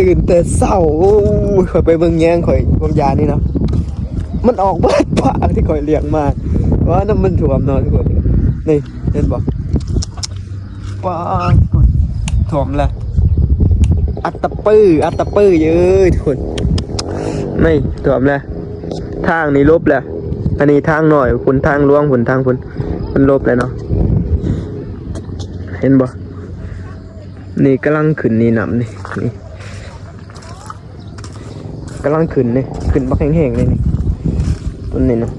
ຕື່ນແຕ່ເຊົ້າ ໂອ້ຍ ຂ້ອຍໄປເບິ່ງແຍງຂ້ອຍ ພວກຢານີ້ເນາະ ມັນອອກເບິດປາທີ່ຂ້ອຍລ້ຽງມາ ວ່ານ້ຳມັນຖ້ວມເນາະທຸກຄົນ. ນີ້ເຫັນບໍ່ ປາ ຖ້ວມແລ້ວ ອັດຕະປື ອັດຕະປືເອີຍທຸກຄົນ. ນີ້ຖ້ວມແລ້ວ ທາງນີ້ລົບແລ້ວ ອັນນີ້ທາງນ້ອຍພຸ້ນ ທາງຫຼວງພຸ້ນ ທາງພຸ້ນ ມັນລົບແລ້ວເນາະ ເຫັນບໍ່? ນີ້ກຳລັງຂຶ້ນນີ້ ນ້ຳນີ້ ນີ້ກຳລັງຂຶ້ນນີ້ ຂຶ້ນບັກແຮງໆເລີຍນີ້ ຕົ້ນນີ້ນະ.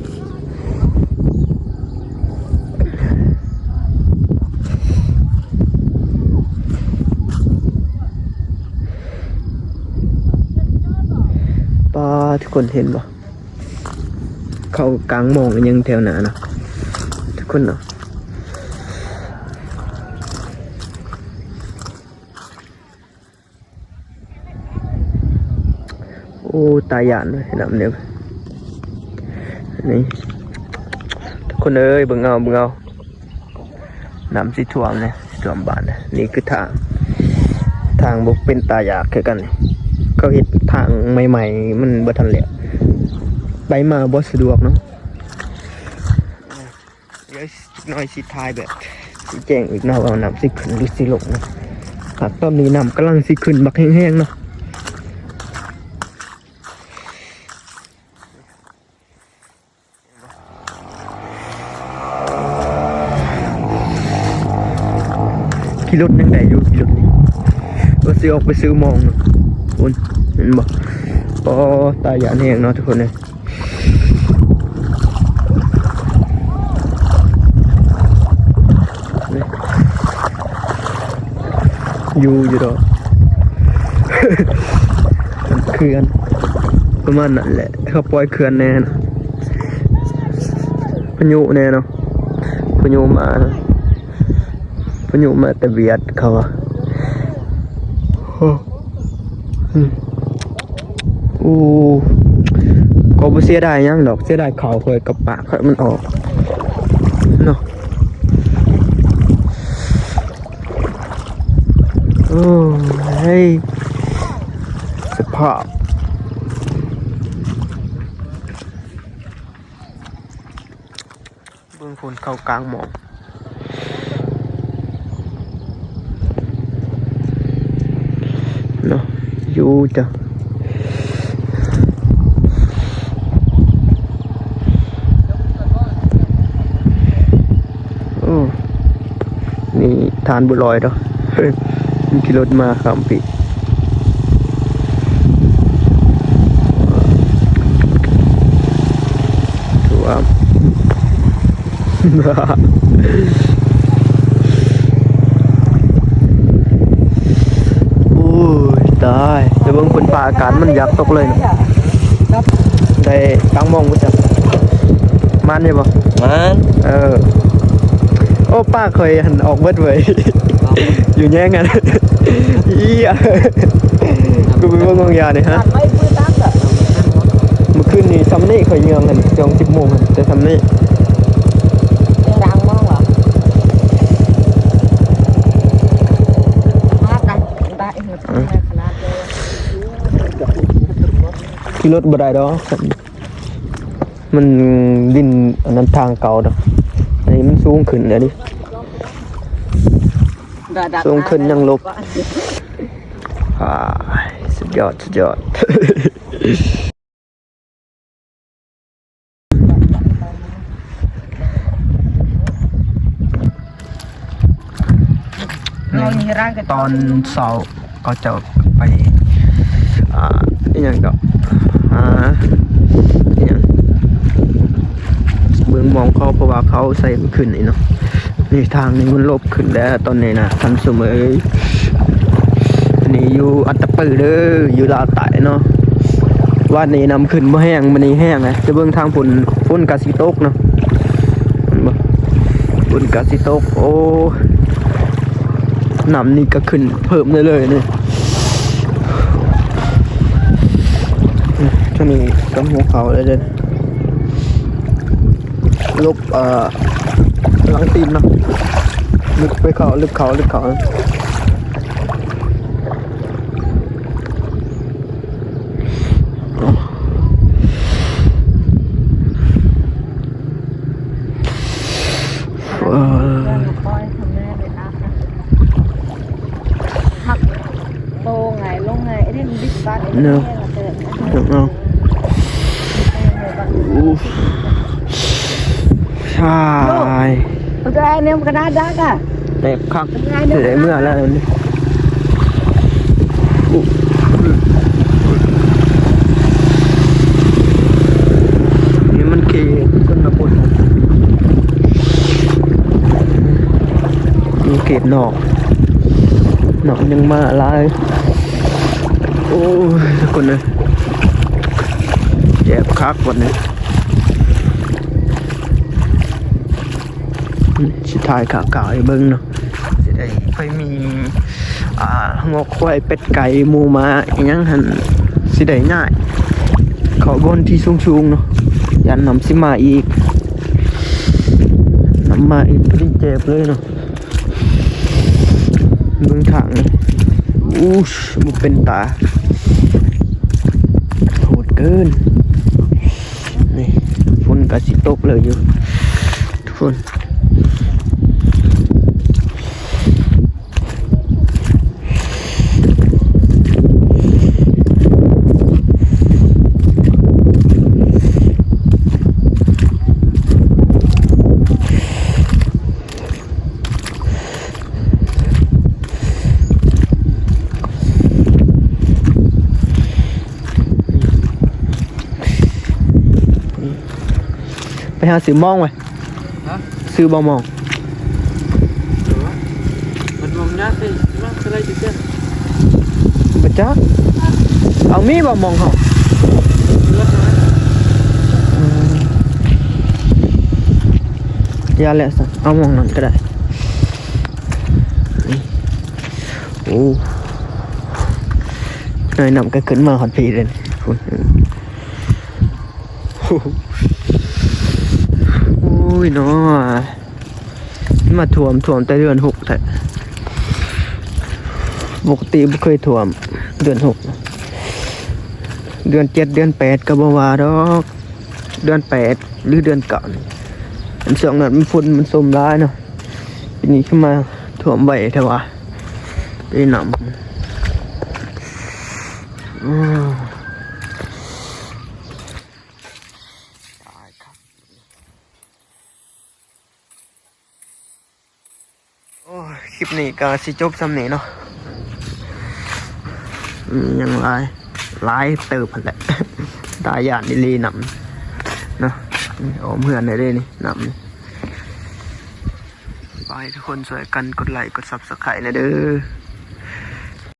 ປາ ທຸກຄົນເຫັນບໍ່? ເຂົ້າກາງມອງອີ່ຫຍັງແຖວໜ້າເນາະ ທຸກຄົນເນາະ. ໂອ້ ຕາຢ້ານເວີຍ ນ້ຳນີ້ ນີ້ ທຸກຄົນເອີຍ ເບິ່ງເອົາ ເບິ່ງເອົາ. ນ້ຳຊິຖ້ວມເລີຍ ຖ້ວມບ້ານ. ນີ້ຄືທາງ ທາງບໍ່ເປັນຕາຢາກຄືກັນ ເຂົາເຮັດທາງໃໝ່ໆ ມັນບໍ່ທັນແລ້ວ ໄປມາບໍ່ສະດວກເນາະ. ດຽວໜ້ອຍຊິຖ່າຍແບບຊີ້ແຈງອີກເນາະ ວ່ານ້ຳຊິຂຶ້ນຫຼືຊິລົງເນາະ. ຫາກຕອນນີ້ນ້ຳກຳລັງຊິຂຶ້ນບັກແຮງໆເນາະ. ຂີ່ລົດຍັງໄດ້ຢູ່ ຂີ່ລົດນີ້ ວ່າຊິອອກໄປຊື້ມອງເນາະ. ໂອ້ຍ ເຫັນບໍ່? ອໍ ຕາຢ້ານແຮງເນາະທຸກຄົນເອີຍ. ຢູ່ ຢູ່ດອກ ເຂື່ອນ ປະມານນັ້ນແຫຼະ ເຂົາປ່ອຍເຂື່ອນແດ່ນະ ພາຍຸແດ່ເນາະ ພາຍຸມາ ພາຍຸມາແຕ່ຫວຽດເຂົາວ່າ. ໂອ້ ອືມ ໂອ້ ກໍບໍ່ເສຍດາຍຫຍັງດອກ ເສຍດາຍເຂົ້າຂ້ອຍກັບປາກຂ້ອຍມັນອອກເນາະ. ໂອ້ຍ ສະພາບ ເບິ່ງພຸ້ນ ເຂົ້າກາງໝອງເນາະ ຢູ່ຈ້ະ. ໂອ້ ນີ້ທານບໍ່ລອຍດອກ ມັນຂີ່ລົດມາຂ້າມປີ ຖ້ວມ. ໂອ້ຍ ຕາຍ ແຕ່ເບິ່ງເພິ່ນຟ້າອາກາດມັນຢາກຕົກເລີຍເນາະ ໄດ້ກາງມອງບໍ່ຈັກ ມານຢູ່ບໍ່? ມານ ເອີ ໂອ້ ປາກຂ້ອຍຫັ້ນອອກເບິດເວີຍ ຢູ່ແຍງຫັ້ນ ອີ ກູໄປເບິ່ງຂອງຢານີ້ຮະ ມື້ຄືນນີ້ຊ່ຳນີ້ຂ້ອຍຍ່າງຫັ້ນ ຊ່ວງສິບໂມງຫັ້ນ ແຕ່ຊ່ຳນີ້ ຂີ່ລົດບໍ່ໄດ້ດອກ ມັນດິນອັນນັ້ນທາງເກົ່າດອກ ອັນນີ້ມັນສູງຂຶ້ນແລ້ວເດ ສູງຂຶ້ນຍັງລົບ ອາ ສຸດຍອດ ສຸດຍອດ. ຕອນເຊົ້າເຂົາເຈົ້າໄປ ອ່າ ອີ່ຫຍັງເກາະ ຫາ ອີ່ຫຍັງ ເບິ່ງມອງເຂົາ ເພາະວ່າເຂົາໃສ່ຂຶ້ນນີ້ເນາະ. ນີ້ທາງນີ້ມັນລົບຂຶ້ນແລ້ວຕອນນີ້ນະທ່ານຜູ້ຊົມເອີຍ. ອັນນີ້ຢູ່ອັດຕະປືເດີ ຢູ່ລາວໃຕ້ເນາະ. ວານນີ້ນ້ຳຂຶ້ນບໍ່ແຮງ ມື້ນີ້ແຮງນະ. ຈະເບິ່ງທາງພຸ້ນ ຝົນກະຊິຕົກເນາະ ເຫັນບໍ່? ຝົນກະຊິຕົກ. ໂອ້ ນ້ຳນີ້ກະຂຶ້ນເພີ່ມເລື້ອຍໆນີ້. ທາງນີ້ກຳຫົວເຂົ່າເລີຍເດີ. ລົບ ເອີ ຫຼັງຕີນເນາະ ລຶກໄປເຂົ້າ ລຶກເຂົ້າ ລຶກເຂົ້າ. ເນາະ ເນາະ ໂອ້ ຊາຍ Udah, ini kena ada kah? ແຕກຄັກ ໄດ້ເມື່ອແລ້ວນີ້ ນີ້ມັນເຂດຊົນນະບົດ ຢູ່ເຂດນອກ ນອກຍັງມາຫຼາຍ ໂອ້ຍ ທຸກຄົນເອີຍ ແສບຄັກບັດນີ້. ຊິຖ່າຍຂ່າວໆໃຫ້ເບິ່ງເນາະ ຊິໄດ້ ໄປມີ ອ່າ ງົວຄວາຍ ເປັດ ໄກ່ ໝູ ໝາ ອີ່ຫຍັງຫັ້ນ ຊິໄດ້ຍ້າຍເຂົ້າບ່ອນທີ່ສູງໆເນາະ ຢ້ານນ້ຳຊິມາອີກ ນ້ຳມາອີກ ພໍດີເຈັບເລີຍເນາະ. ເບິ່ງທາງນີ້ ອູ້ ບໍ່ເປັນຕາ ໂຫດເກີນ ນີ້ ຝົນກະຊິຕົກເລີຍຢູ່ ທຸກຄົນ. ໄປຫາຊື້ມອງໄວ້ ຮະ? ຊື້ບໍ່ມອງ? ມັນມອງຍາກເດ້ ມາເທົ່າໃດຊິເຈົ້າ? ບໍ່ຈັກ ເອົາມີບໍ່ມອງເຮົາ? ເຫຼືອເທົ່າໃດ? ອືມ ຢ່າແຫຼະຊັ້ນ ເອົາມອງນັ້ນກໍໄດ້. ໂອ້ ນ້ອຍນ້ຳກໍຂຶ້ນມາຮອດພີ້ເດ້ ພຸ້ນ ໂອ້ຍເນາະ ມາຖ້ວມ ຖ້ວມແຕ່ເດືອນຫົກແທ້ ປົກກະຕິບໍ່ເຄີຍຖ້ວມເດືອນຫົກ ເດືອນເຈັດ ເດືອນແປດກໍບໍ່ວ່າດອກ ເດືອນແປດ ຫຼື ເດືອນເກົ້ານີ້ ອັນຊ່ວງນັ້ນມັນຝົນມັນຊົມຫຼາຍເນາະ ປີນີ້ຄືມາຖ້ວມໄວແທ້ຫວາ ໄປນຳ ອືມ ຕາຍຄັກ. ໂອ້ຍ ຄລິບນີ້ກໍຊິຈົບສ່ຳນີ້ເນາະ ອືມ ຍັງຫຼາຍ ຫຼາຍເຕີບຫັ້ນແຫຼະ ຕາຢ້ານອີ່ຫຼີນ້ຳເນາະ ອ້ອມເຮືອນໄດ້ເດ້ນີ້ ນ້ຳນີ້ ຂໍໃຫ້ທຸກຄົນຊ່ວຍກັນກົດໄລກົດ Subscribe ແດ່ເດີ້.